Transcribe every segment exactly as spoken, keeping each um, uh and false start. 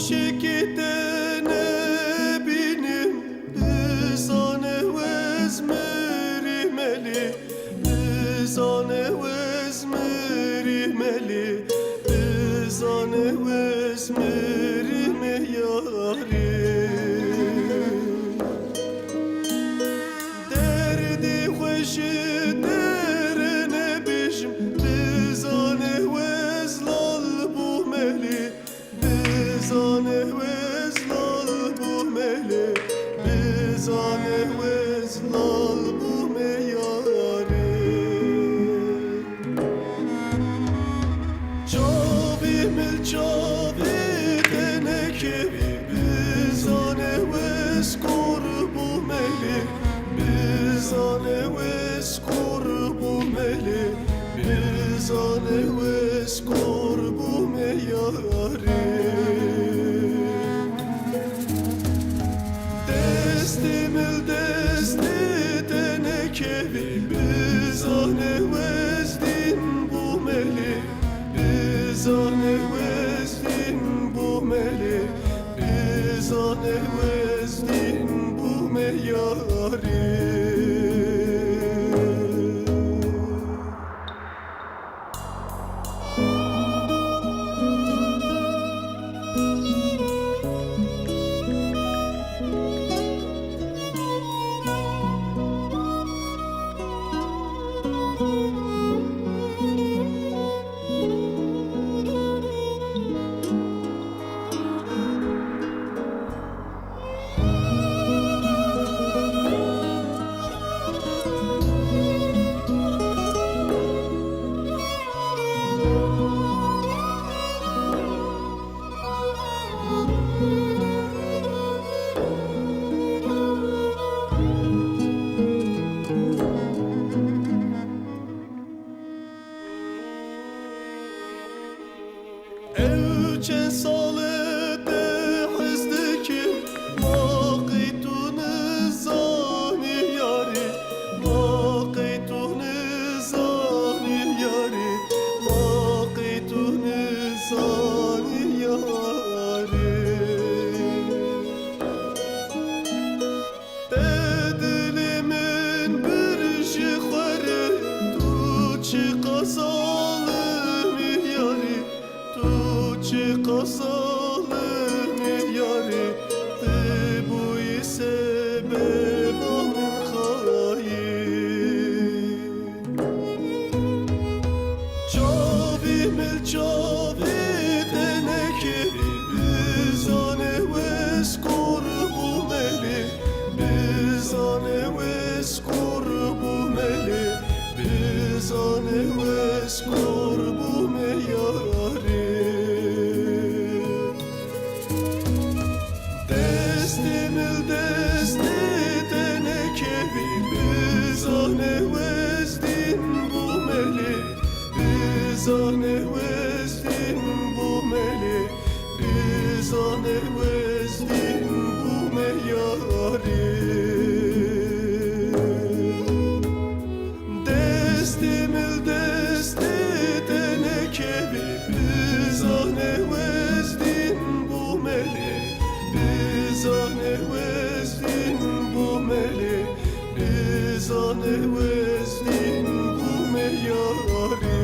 Şekî te nebînim, bizane wez mirî melê, bizane wez mirî melê, bizane wez mirî me yarê. Derdê xwe ji te re nebêjim, bizane wez lal bû melê, bizane wez lal bû melê, bizane wez lal bû me yarê. Çavê min çavê te nekevî, bizane wez kor bû melê, bizane wez kor bû melê, bizane wez kor bû me yarê. Destê min destê te nekevî, bizane wez dîn bû melê, bizane wez dîn bû melê, bizane wez dîn bû me yarê. Ew çend sal e te hez dikim, ma qey tu nizanî yarî, ma qey tu nizanî yarî, ma qey tu nizanî yarî. Te dilê min bir ji xwe re, tu çiqas zalim î yarî, tu çiqas zalim î yarî, tu bûyî sebeba min xayîn. Çavê min çavê te nekevî, bizane wez kor bû melê, bizane wez kor bû melê, bizane wez kor bû me yarê. Destê min destê te nekevî, bizane wez dîn bû melê, bizane wez dîn bû melê, bizane wez dîn bû me yarê. Destê min destê te nekevî, bizane wez dîn bû melê, bizane wez dîn bû melê, bizane wez dîn bû me yarê.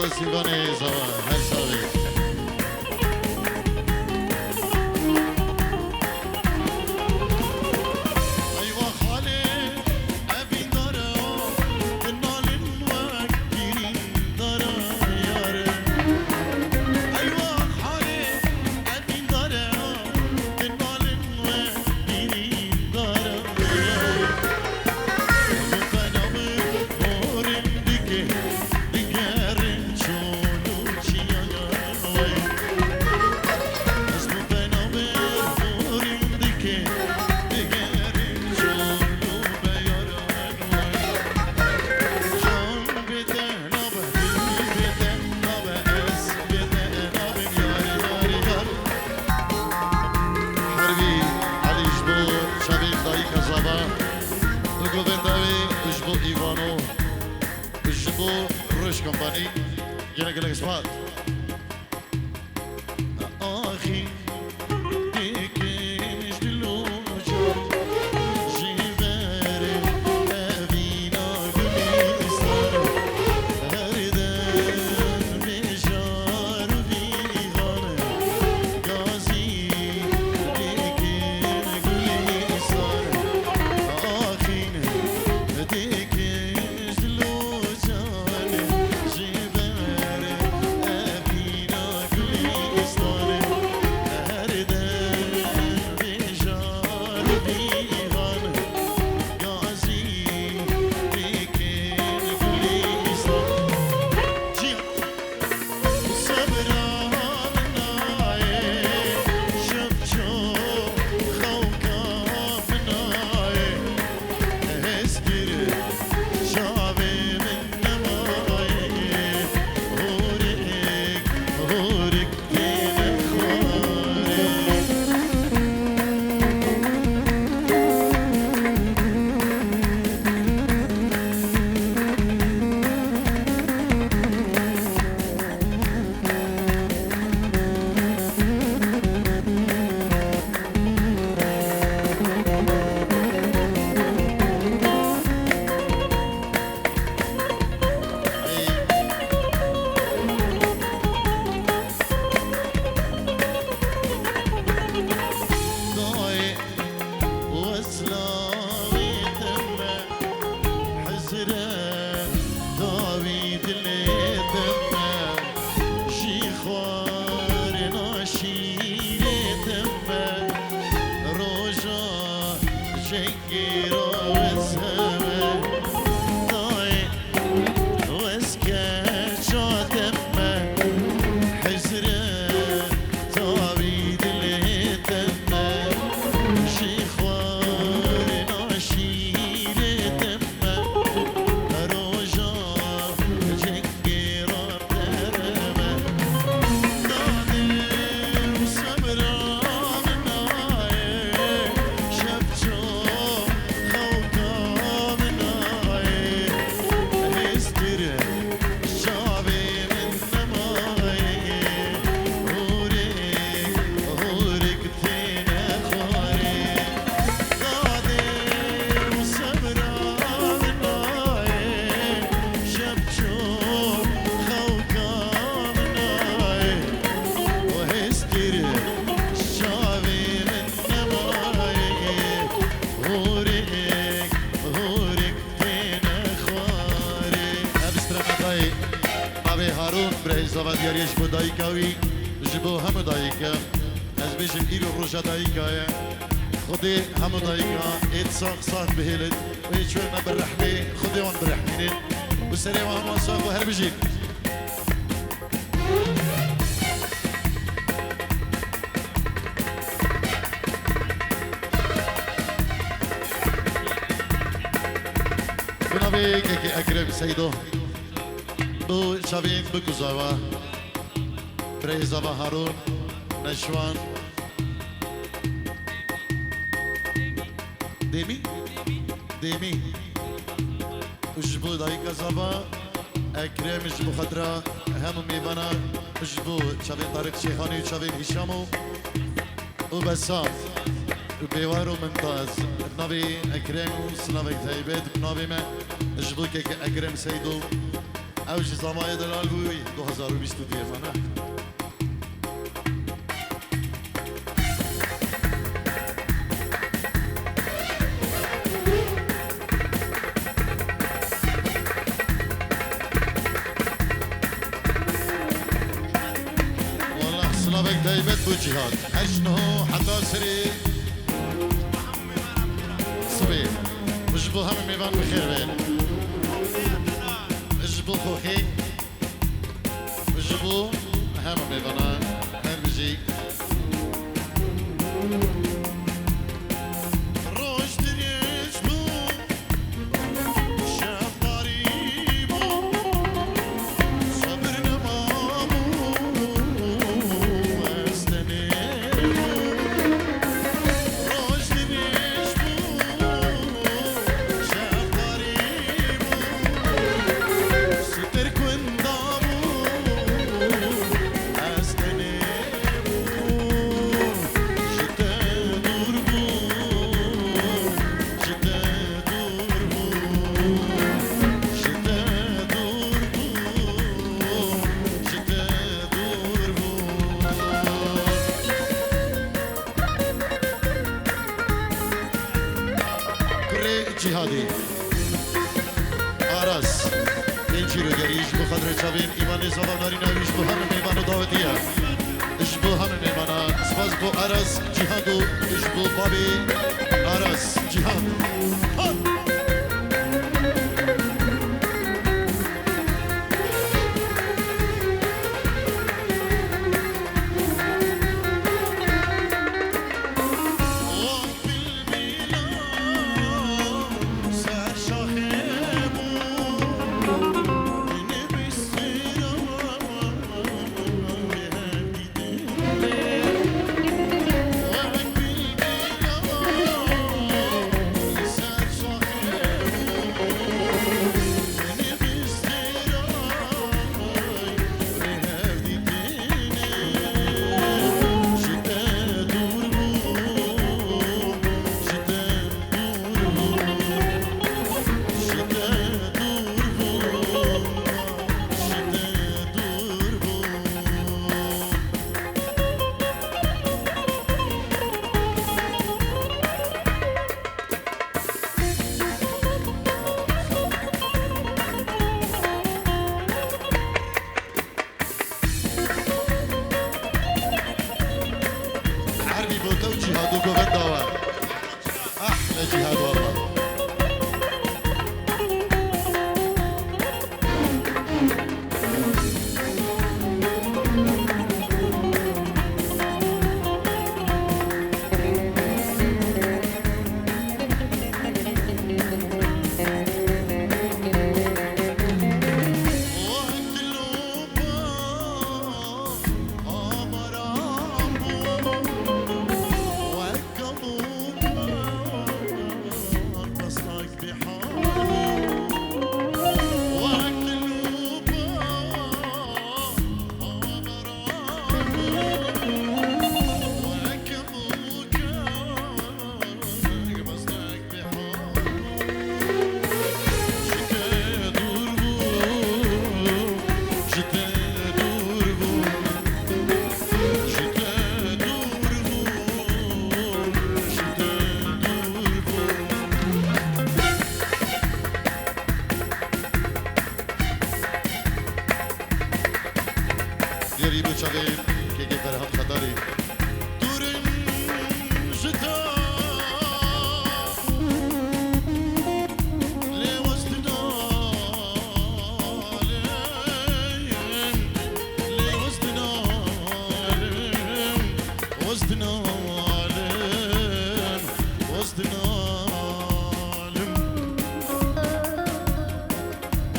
Sîvanê zava, her savê. Eywa xalê, evîndara, dinalin wek birîndara yare. Eywa xalê, evîndara, dinalin wek birîndara yare. Bi penamê morim dike, digerin çol û çiyan wê. Ez bi penamê morim dike, digerin çol û beyaran wê. Can bide nabe, dil bide nabe, ez bide nabim yar, yar, yar. Herbî Elî ji bo çavên dayika zava, li govenda wê ji bo Îvano, ji bo Roj Kompanî, gelek gelek spas. Axî dikim ji dil û can, ji ber evîna gulîstan, her dem mijar û vîgan, gazî dikim gulîstan, axîn dikim ji dil û can, ji ber evîna gulîstan, her dem mijar û vîgan, gazî dikim gulîstan. Sebra min nayê, şev çû xewka min nayê, hêzkir çavê min nemayê, hûrik, hûrik têne xwarê. Dayê, wesla wî teme, hizre dawî dilê teme, jî xwarina şîrê teme, roja cengê ra wes heme. Dayê, wes keça teme, hizre tawî dilê teme, jî xwarina şîrê teme, roja cengê ra teme. Dadê û sebra min nayê, şev çû xewka min nayê, hêzkir çavê min nemayê, hûrik, hûrik têne xwarê. Dadê û sebra min nayê, şev çû xewka min nayê, û hêzkir çavê min nemayê, hûrik, hûrik têne xwarê. Ev stremedayê navê Harûn, birayê zava diyariyê ji bo dayika wî, ji bo hemû dayika. Ez bêjim îro roja dayika ye. Xwedê hemû dayika êd sax sax bihêlin û ê çûyê me bi rehmê Xwedê wan birehmînin û serê wan hema sax û her bijîn. Bi navê kekê Ekrem Seydo û çavên Bikuzava, birayê zava Harûn, Neşwan, Demî? Demî. Û ji bo dayika zava Ekrem, ji bo xatira hemû mêvana, ji bo çavên Tariq Şêxanî û çavên Hîşamo û Besam û Bêwar û Mimtaz, bi navê Ekrem û sinavek taybet bi navê me, ji bo keke Ekrem Seydo. Ew ji zamayê delal bû wî du hezar û bîst û duyê me ne. Wallah, silavek taybet bo Cîhad. Her ji niho heta serê sibê. Ji bo hemî mêvan bi xêr bên. Ji bo xwe xêr. Ji bo hemî mêvana her bijî. Roj dirêj bû, şev tarî bû, sebir nemabû, ez tenê bû. Roj dirêj bû, şev tarî bû, sitir kunda bû, ez tenê bûm, ji te dûr bûm, ji te dûr bûm, ji te dûr bûm, ji te dûr bûm. Kurê Cîhadî. Aras. Ên çîrogerî ji bo xatirê çavên Îvanê Zava Narîna wî ji bo hemî mêvan û dawetî ye. Ji bo hemî mêvana spas bo Aras Cîhad û ji bo babê Aras Cîhad. Ha! Erbî bo te û Cîhad û govenda we. Ehle Cîhad walla. Diyarî bo çavê kêkê Ferhat Xetarî. Dûr in ji te, lê wez dinalim, lê wez dinalim, wez dinalim, wez dinalim.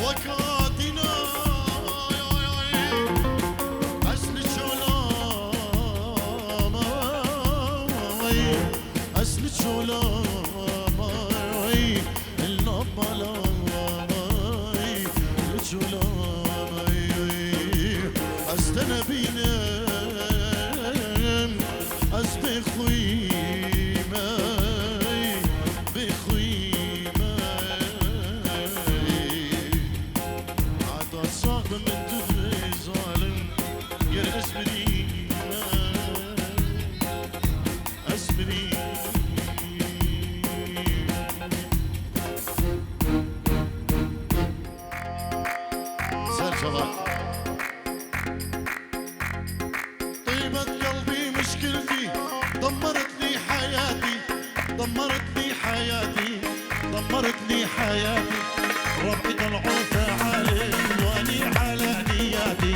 Weka dîna, ez li çola me, ez li çola me, li nav mala me, li çola me, ez te nebînim, ez bêxwî me, bêxwî me. Heta Zalim, ger ez mirî, ez mirî. Ser çava. طيبة قلبي مشكلتي، دمرت لي حياتي، دمرت لي حياتي، دمرت لي حياتي. ربعي طلعوا ثعالب، واني على نياتي،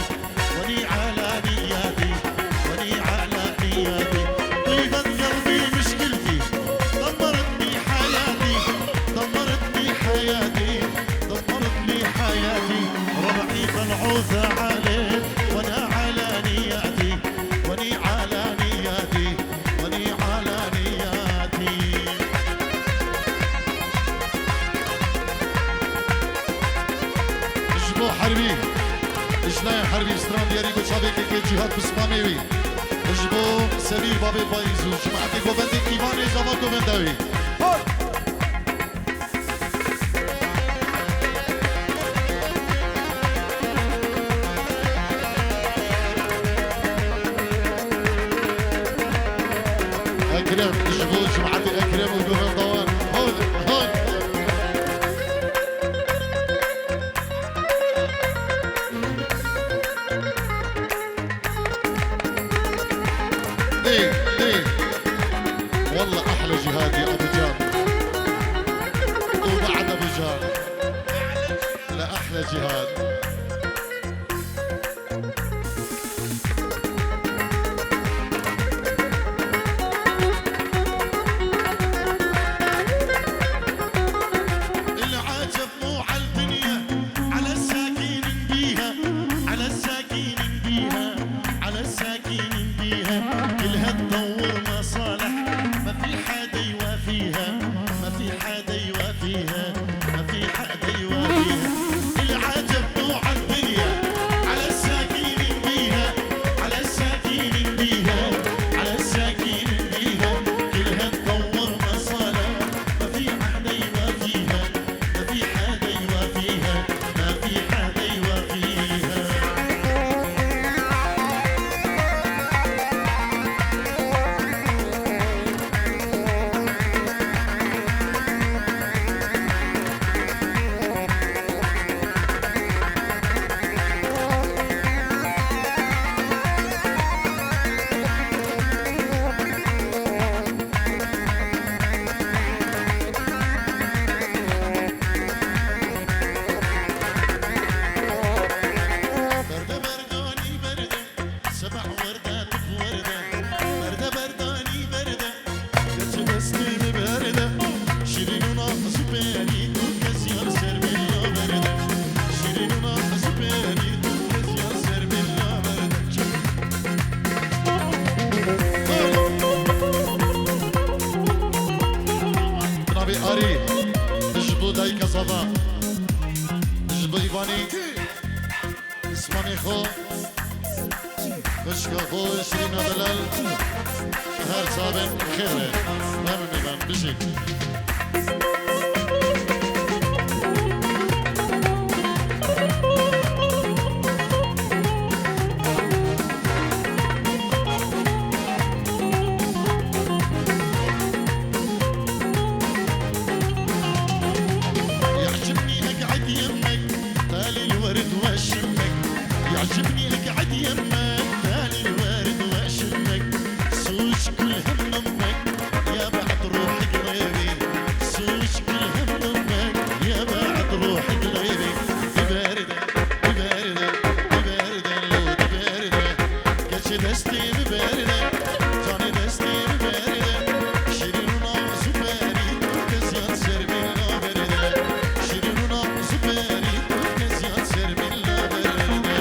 واني على نياتي، واني على نياتي. طيبة قلبي مشكلتي، دمرت لي حياتي، دمرت لي حياتي، دمرت لي حياتي. ربعي طلعوا ثعالب، وانا على نياتي، واني على نياتي، واني على نياتي. Ji bo herbî, ji nayê herbî stran diyarî ku çavê kekê Cîhad bi spamê wî. Ji bo Sevîr babê Payîz û cemaetê govendê Îvanê zava govenda wî. Ekrem, ji bo cemaetê Ekrem û govendawan. Hol, hol. Dê, dê. Wallah ahla cihad ya Abu Can. Û ba'd Abu Can. La ahla cihad. العجب مو عالدنيا، على الساكن بيها، على الساكن بيها، على الساكن بيها. كلها تدور مصالح، ما في حدا يوافيها، ما في حدا يوافيها، ما في حدا يوافيها. العجب مو عالدنيا، على الساكن بيها، على الساكن بيها، على الساكن بيها. كلها تدور مصالح، ما في حدا يوافيها، ما في حدا يوافيها، ما في حدا يوافيها. Berde berdanî berde, sebeh werde, tu werde. Berde berdanî berde, keçi destê min berde. Şîrîn û nas û perî, tu kes yar ser min naberde. Şîrîn û nas û perî, tu kes yar ser min naberde. Binavê Arî, ji bo dayika Zava, ji bo Îvanî, Îsmanê xwe, xwişka xwe, Şirîna Delal, her çavên xêr be. Memnûn me, bijî. يعجبني أقعد يمك، تالي الورد وأشمك. يعجبني أقعد يمك، تالي الورد وأشمك. سوش كل هم أمك، يا بعد روحي قليلي. سوش كل هم أمك، يا بعد روحي قليلي. بباردة، بباردة، بباردة، لو بباردة. Keçê destê min berde, canê destê min berde. Şîrîn û nas û perî, tu kes yad ser min naberde. Şîrîn û nas û perî, tu kes yad ser min naberde.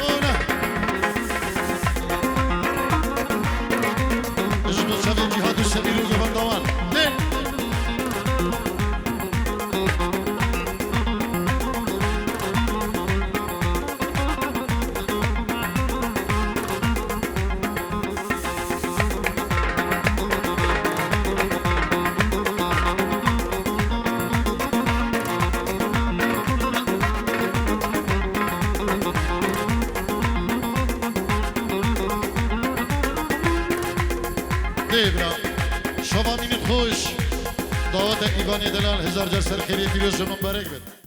Ola! Ji bo çavê Cîhad û Semîr û Govendawan. Dê! Dê bira. Şeva mînî xweş. Daweta Îvanê Delal hezar car ser xêrê pîroz û mubarek bit.